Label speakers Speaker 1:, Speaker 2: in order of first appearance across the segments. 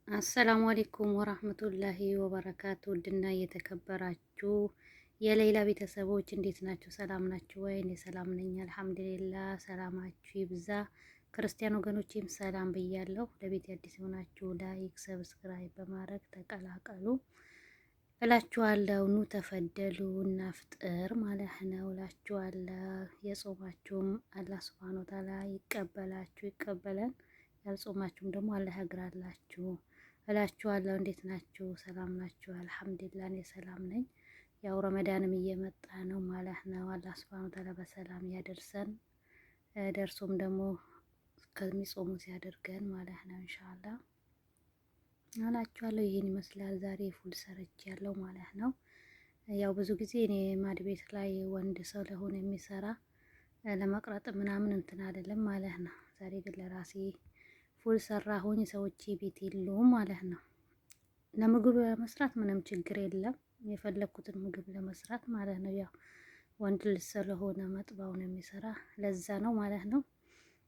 Speaker 1: السلام عليكم ورحمة الله وبركاته። ውድና እየተከበራችሁ የሌላ ቤተሰቦች እንዴት ናችሁ? ሰላም ናችሁ ወይ? እኔ ሰላም ነኝ الحمد لله። ሰላማችሁ ይብዛ። ክርስቲያን ወገኖቼም ሰላም ብያለሁ። ለቤት አዲስ የሆናችሁ like፣ subscribe በማድረግ ተቀላቀሉ እላችኋለሁ። ኑ تفضلوا እናፍጥር ማለት ነው እላችኋለሁ። የጾማችሁም አላህ سبحانه وتعالى ይቀበላችሁ ይቀበለን። ያልጾማችሁም ደግሞ አላህ ያግራላችሁ እላችኋለሁ። እንዴት ናችሁ? ሰላም ናችሁ? الحمد لله እኔ ሰላም ነኝ። ያው ረመዳንም እየመጣ ነው ማለት ነው። አላህ سبحانه وتعالى በሰላም ያደርሰን፣ ደርሶም ደግሞ ከሚጾሙት ያደርገን ማለት ነው إن شاء الله እላችኋለሁ። ይህን ይመስላል ዛሬ ፉል ሰርች ያለው ማለት ነው። ያው ብዙ ጊዜ እኔ ማድ ቤት ላይ ወንድ ሰው ለሆነ የሚሰራ ለመቅረጥ ምናምን እንትን አይደለም ማለት ነው። ዛሬ ግን ለራሴ ፉል ሰራሁኝ። ሰዎቼ ቤት የሉም ማለት ነው። ለምግብ ለመስራት ምንም ችግር የለም። የፈለግኩትን ምግብ ለመስራት ማለት ነው። ያው ወንድ ልጅ ስለሆነ መጥባው ነው የሚሰራ ለዛ ነው ማለት ነው።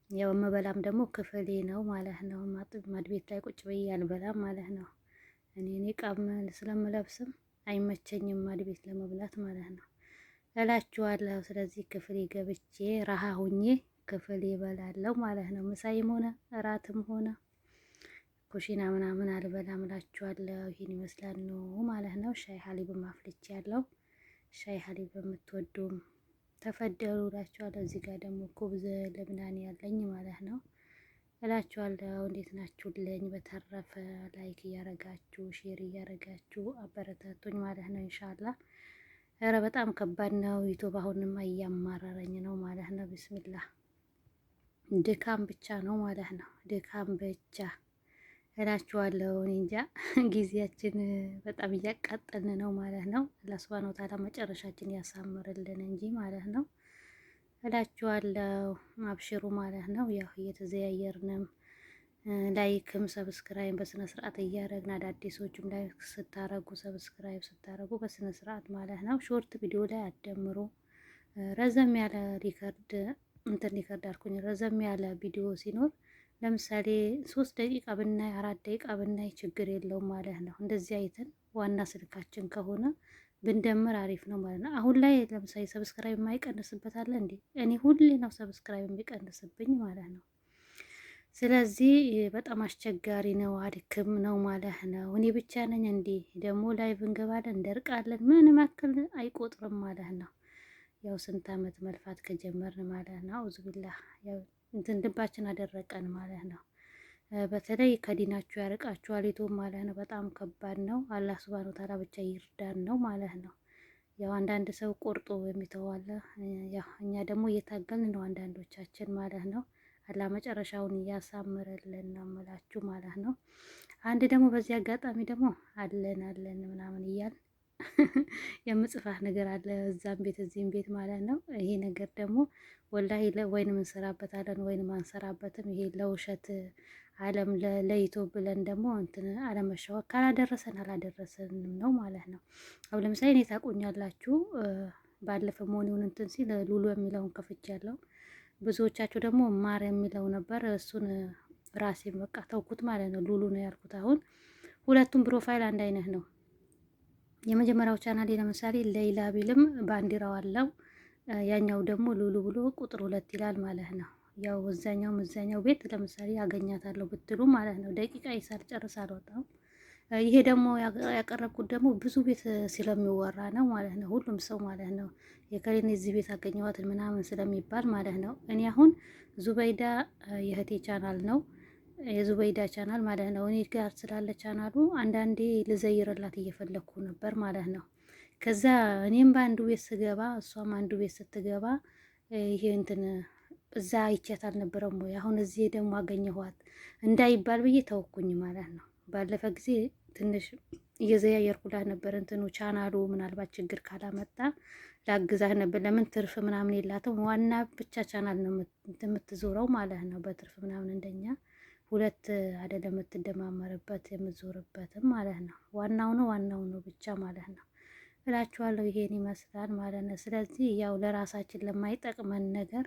Speaker 1: ያው የምበላም ደግሞ ክፍሌ ነው ማለት ነው። ማድቤት ላይ ቁጭ ብዬ አልበላም ማለት ነው። እኔ ኒቃብ ስለምለብስም አይመቸኝም ማድቤት ለመብላት ማለት ነው እላችኋለሁ። ስለዚህ ክፍሌ ገብቼ ረሃ ሁኜ ክፍል ይበላለሁ ማለት ነው። ምሳይም ሆነ እራትም ሆነ ኩሽና ምናምን አልበላም እላችኋለሁ። ይህን ይመስላል ነው ማለት ነው። ሻይ حليب ማፍልቼ ያለው ሻይ حليب በምትወዱም تفضلوا እላችኋለሁ። እዚህ ጋር ደግሞ خبز لبناني ያለኝ ማለት ነው እላችኋለሁ። እንዴት ናችሁልኝ? በተረፈ like እያረጋችሁ share እያረጋችሁ አበረታቱኝ ማለት ነው إن شاء الله። ኧረ በጣም ከባድ ነው ዩቱብ አሁንማ እያማረረኝ ነው ማለት ነው። بسم الله ድካም ብቻ ነው ማለት ነው። ድካም ብቻ እላችኋለሁ። እኔ እንጃ ጊዜያችን በጣም እያቃጠልን ነው ማለት ነው። አላህ ሱብሃነሁ ወተዓላ መጨረሻችን ያሳምርልን እንጂ ማለት ነው እላችኋለሁ። አብሽሩ ማለት ነው። ያው እየተዘያየርንም like ም subscribe በስነ ስርዓት እያደረግን አዳዲሶቹም like ስታረጉ subscribe ስታረጉ በስነ ስርዓት ማለት ነው። short ቪዲዮ ላይ አደምሩ። ረዘም ያለ record እንትን record አልኩኝ። ረዘም ያለ ቪዲዮ ሲኖር ለምሳሌ 3 ደቂቃ ብናይ 4 ደቂቃ ብናይ ችግር የለውም ማለት ነው። እንደዚህ አይተን ዋና ስልካችን ከሆነ ብንደምር አሪፍ ነው ማለት ነው። አሁን ላይ ለምሳሌ subscribe የማይቀንስበት አለ እንዴ? እኔ ሁሌ ነው subscribe የሚቀንስብኝ ማለት ነው። ስለዚህ በጣም አስቸጋሪ ነው፣ አድክም ነው ማለት ነው። እኔ ብቻ ነኝ እንዴ? ደግሞ live እንገባለን እንደርቃለን፣ ምንም ያክል አይቆጥርም ማለት ነው። ያው ስንት አመት መልፋት ከጀመርን ማለት ነው። أعوذ بالله ያው እንትን ልባችን አደረቀን ማለት ነው። በተለይ ከዲናችሁ ያርቃችኋል ዩቱብ ማለት ነው። በጣም ከባድ ነው። አላህ سبحانه وتعالى ብቻ ይርዳን ነው ማለት ነው። ያው አንዳንድ ሰው ቆርጦ የሚተው አለ። ያው እኛ ደግሞ እየታገልን ነው አንዳንዶቻችን ማለት ነው። አላህ መጨረሻውን እያሳምረልን ነው የምላችሁ ማለት ነው። አንድ ደግሞ በዚህ አጋጣሚ ደግሞ አለን አለን ምናምን እያል የምጽፋት ነገር አለ እዛም ቤት እዚህም ቤት ማለት ነው። ይሄ ነገር ደግሞ ወላሂ ወይንም እንሰራበታለን ወይንም አንሰራበትም። ይሄ ለውሸት አለም ለይቶ ብለን ደግሞ እንትን አለመሸወቅ ካላደረሰን አላደረሰንም ነው ማለት ነው። አሁን ለምሳሌ እኔ ታቆኛላችሁ ባለፈ መሆኑን እንትን ሲል ሉሉ የሚለውን ከፍቻለሁ። ብዙዎቻችሁ ደግሞ ማር የሚለው ነበር። እሱን ራሴ በቃ ተውኩት ማለት ነው። ሉሉ ነው ያልኩት። አሁን ሁለቱም profile አንድ አይነት ነው። የመጀመሪያው ቻናሌ ለምሳሌ ሌይላ ቢልም ባንዲራው አለው፣ ያኛው ደግሞ ሉሉ ብሎ ቁጥር 2 ይላል ማለት ነው። ያው እዛኛው እዛኛው ቤት ለምሳሌ ያገኛታለሁ ብትሉ ማለት ነው። ደቂቃ ሳልጨርስ አልወጣም። ይሄ ደግሞ ያቀረብኩት ደግሞ ብዙ ቤት ስለሚወራ ነው ማለት ነው። ሁሉም ሰው ማለት ነው የከሌን የዚህ ቤት አገኘዋትን ምናምን ስለሚባል ማለት ነው። እኔ አሁን ዙበይዳ የእህቴ ቻናል ነው የዙበይዳ ቻናል ማለት ነው። እኔ ጋር ስላለ ቻናሉ አንዳንዴ ልዘይርላት እየፈለግኩ ነበር ማለት ነው። ከዛ እኔም በአንዱ ቤት ስገባ እሷም አንዱ ቤት ስትገባ ይሄ እንትን እዛ አይቻት አልነበረም ወይ አሁን እዚህ ደግሞ አገኘኋት እንዳይባል ብዬ ተወኩኝ ማለት ነው። ባለፈ ጊዜ ትንሽ እየዘያየርኩላት ነበር እንትኑ ቻናሉ ምናልባት ችግር ካላመጣ ላግዛት ነበር። ለምን ትርፍ ምናምን የላትም ዋና ብቻ ቻናል ነው የምትዞረው ማለት ነው። በትርፍ ምናምን እንደኛ ሁለት አይደለም የምትደማመርበት የምትዞርበትም ማለት ነው። ዋናው ነው ዋናው ነው ብቻ ማለት ነው እላችኋለሁ። ይሄን ይመስላል ማለት ነው። ስለዚህ ያው ለራሳችን ለማይጠቅመን ነገር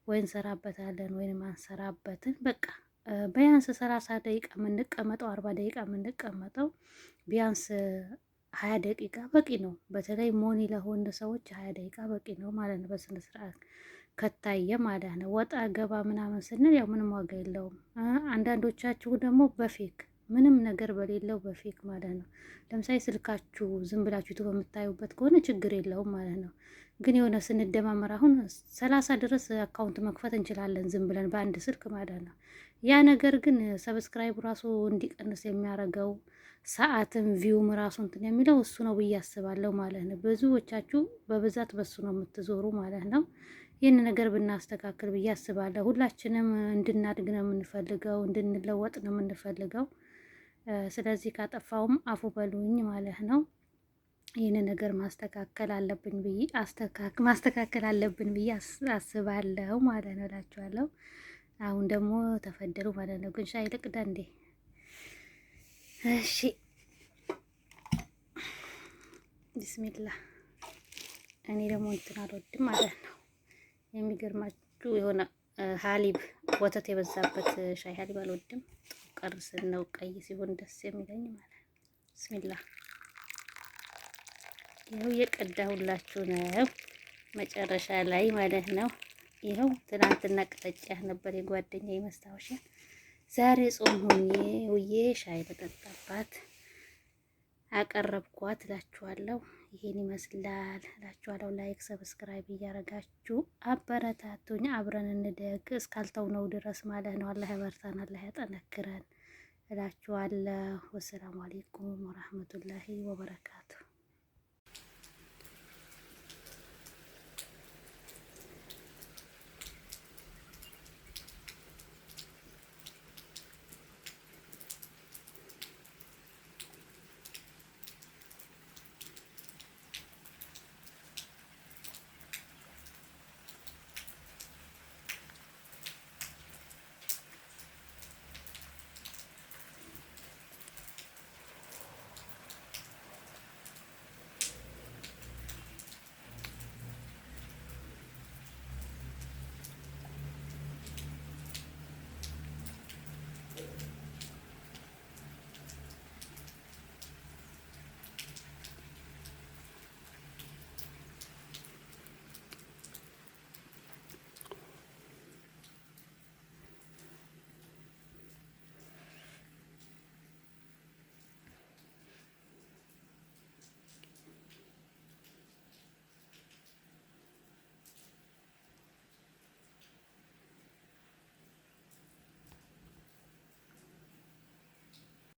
Speaker 1: ወይ እንሰራበታለን ወይንም አንሰራበትን። በቃ ቢያንስ 30 ደቂቃ የምንቀመጠው፣ 40 ደቂቃ የምንቀመጠው ቢያንስ 20 ደቂቃ በቂ ነው። በተለይ money ለሆነ ሰዎች 20 ደቂቃ በቂ ነው ማለት ነው። በስነ ስርዓት ከታየ ማለት ነው። ወጣ ገባ ምናምን ስንል ያው ምንም ዋጋ የለውም። አንዳንዶቻችሁ ደግሞ በ fake፣ ምንም ነገር በሌለው በ fake ማለት ነው። ለምሳሌ ስልካችሁ ዝም ብላችሁ YouTube በምታዩበት ከሆነ ችግር የለውም ማለት ነው። ግን የሆነ ስንደማመር አሁን 30 ድረስ account መክፈት እንችላለን ዝም ብለን በአንድ ስልክ ማለት ነው። ያ ነገር ግን subscribe ራሱ እንዲቀንስ የሚያደርገው፣ ሰዓትም view ም ራሱ እንትን የሚለው እሱ ነው ብዬ አስባለሁ ማለት ነው። ብዙዎቻችሁ በብዛት በሱ ነው የምትዞሩ ማለት ነው። ይህን ነገር ብናስተካክል ብዬ አስባለሁ። ሁላችንም እንድናድግ ነው የምንፈልገው፣ እንድንለወጥ ነው የምንፈልገው። ስለዚህ ካጠፋውም አፉ በሉኝ ማለት ነው። ይህን ነገር ማስተካከል አለብን ብዬ አስባለሁ ማለት ነው እላችኋለሁ። አሁን ደግሞ ተፈደሉ ማለት ነው። ግን ሻይ ልቅዳ እንዴ? እሺ፣ ቢስሚላህ። እኔ ደግሞ እንትን አልወድም ማለት ነው። የሚገርማችሁ የሆነ حليب ወተት የበዛበት ሻይ حليب አልወድም። ጠቆር ስል ነው፣ ቀይ ሲሆን ደስ የሚለኝ ማለት ነው። ቢስሚላህ፣ ይኸው እየቀዳሁላችሁ ነው መጨረሻ ላይ ማለት ነው። ይኸው ትናንትና ቀጠጫህ ነበር የጓደኛዬ መስታወሻ። ዛሬ ጾም ሆኜ ውዬ ሻይ ለጠጣባት አቀረብኳት እላችኋለሁ። ይሄን ይመስላል እላችኋለሁ። Like፣ subscribe እያረጋችሁ አበረታቱኝ። አብረን እንደግ እስካልተውነው ድረስ ማለት ነው። አላህ ያበርታን፣ አላህ ያጠነክረን እላችኋለሁ። ወሰላሙ አሌይኩም ወራህመቱላሂ ወበረካቱ።